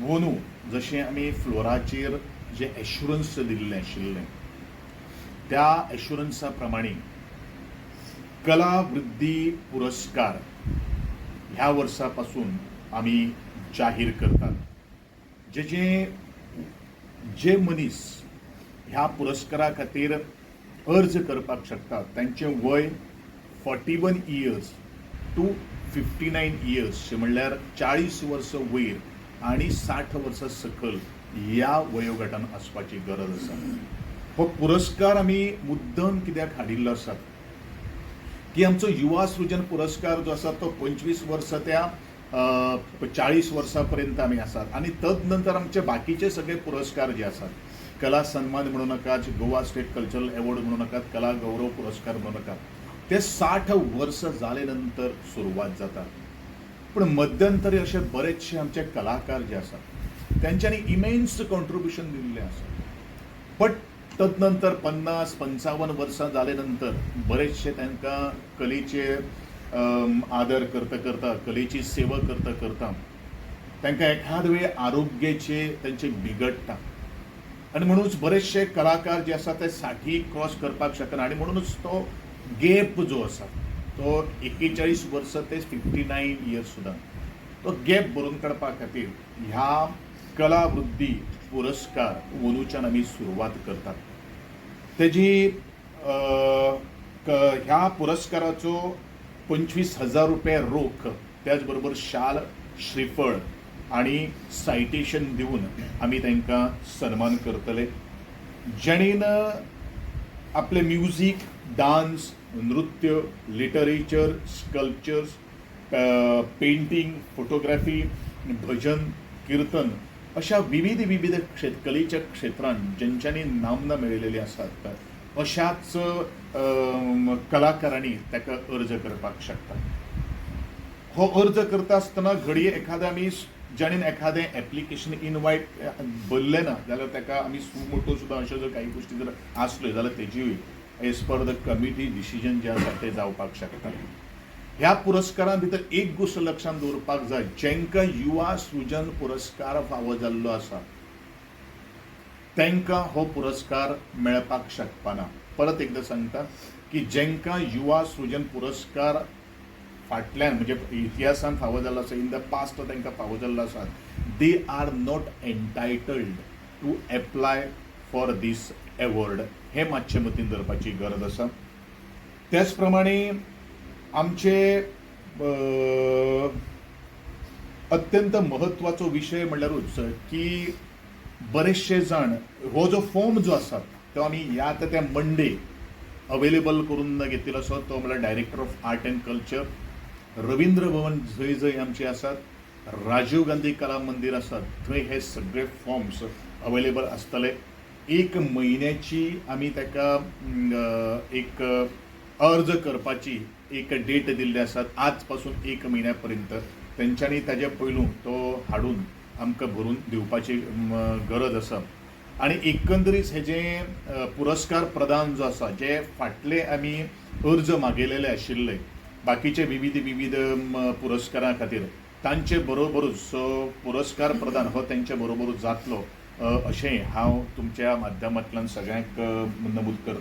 अंदू जशें आमी फ्लोराचेर जें एश्युरन्स दिल्लें आशिल्लें, त्या एश्युरन्सा प्रमाणे कला वृद्धी पुरस्कार ह्या वर्सा पासून आमी जाहीर करतात, जेजे जे मनीस ह्या पुरस्कारा खातीर अर्ज करपाक शकतात तांचें वय 41 years to 59 years, म्हणल्यार 40 वर्सां वयर आनी 60 वर्सां सकयल ह्या वयोगटान आसपाची गरज आसा. हो पुरस्कार आमी मुद्दम कित्याक हाडिल्लो आसा की आमचो युवा सृजन पुरस्कार जो आसा तो 25 वर्सां त्या 40 वर्सां पर्यंत आमी आसात आनी तद नंतर आमचे बाकीचे सगळे पुरस्कार जे आसात, कला सन्मान म्हणू नाकात, गोवा स्टेट कल्चरल अवॉर्ड म्हणू नाकात, कला गौरव पुरस्कार म्हणू नाकात, ते 60 वर्सां जाले नंतर सुरवात जाता. पूण मध्यंतरी अशे बरेचशे आमचे कलाकार जे आसात तेंच्यांनी इमेन्स कॉन्ट्रिब्युशन दिल्लें आसा, बट तदनंतर 50-55 वर्सां जाले नंतर बरेचशे तांकां कलेचे आदर करता करता, कलेची सेवा करता करता तांकां एखाद वेळ आरोग्याचे तांचे बिगडटा आनी म्हणूनच बरेचशे कलाकार जे आसा ते 60 क्रॉस करपाक शकना. आनी म्हणूनच तो गॅप जो आसा तो 41 वर्सां ते 59 इयर्स सुद्दां तो गॅप भरून काडपा खातीर ह्या कला वृद्धी पुरस्कार अंदूच्यान आमी सुरवात करतात. तेजी ह्या पुरस्काराचो 25,000 रुपये रोख, त्याच बरोबर शाल, श्रीफळ आणि सायटेशन दिवन आमी तांकां सन्मान करतले, जेणेन आपले म्युजीक, डान्स, नृत्य, लिटरेचर, स्कल्पचर्स, पेंटींग, फोटोग्राफी, भजन, कीर्तन अशा विविध विविध कलेच्या क्षेत्रांत ज्यांच्यांनी नामना मेळयलेली आसात, अशाच कलाकारांनी ताका अर्ज करपाक शकता. हो अर्ज करता आसतना घडये एखादें आमी ज्याणेन एखादें एप्लिकेशन इनवायट भरलें ना जाल्यार ताका आमी सुमोटो सुद्दां अश्यो जर काही गोश्टी जर आसल्यो जाल्यार तेजीय as per the committee decision जे आसा ते जावपाक शकता. ह्या पुरस्कारां भितर एक गोश्ट लक्षांत दवरपाक जाय, जांकां युवा सृजन पुरस्कार फावो जाल्लो आसा तांकां हो पुरस्कार मेळपाक शकपाना. परत एकदां सांगता की जांकां युवा सृजन पुरस्कार फाटल्यान म्हणजे इतिहासान फावो जाल्लो आसा, इन the past तांकां फावो जाल्लो आसा, they are not entitled to apply for this award. हें मातशें मतीन धरपाची गरज आसा. त्याच प्रमाणे आमचे अत्यंत महत्वाचो विशय म्हणल्यारूच की बरेचशे जाण हो जो फॉर्म जो आसा तो आमी ह्या आतां त्या मंडे अवेलेबल करून घेतिल्लो आसा. तो म्हणल्यार Director of Art and Culture, Ravindra Bhavan जंय जंय आमचे आसात, राजीव गांधी कला मंदीर आसात, थंय हे सगळे फॉर्म्स अवेलेबल आसतले. एक म्हयन्याची आमी ताका एक अर्ज करपाची एक डेट दिल्ली आसा. आज पासून एक म्हयन्या पर्यंत तेंच्यांनी ताजे पयलू तो हाडून आमकां भरून दिवपाची गरज आसा. आनी एकंदरीत हेजे पुरस्कार प्रदान जो आसा, जे फाटले आमी अर्ज मागयलेले आशिल्ले बाकीचे विविध विविध पुरस्कारां खातीर, तांचे बरोबरूच पुरस्कार प्रदान हो तेंचे बरोबरूच जातलो अशें हांव तुमच्या माध्यमांतल्यान सगळ्यांक नमूद करतां.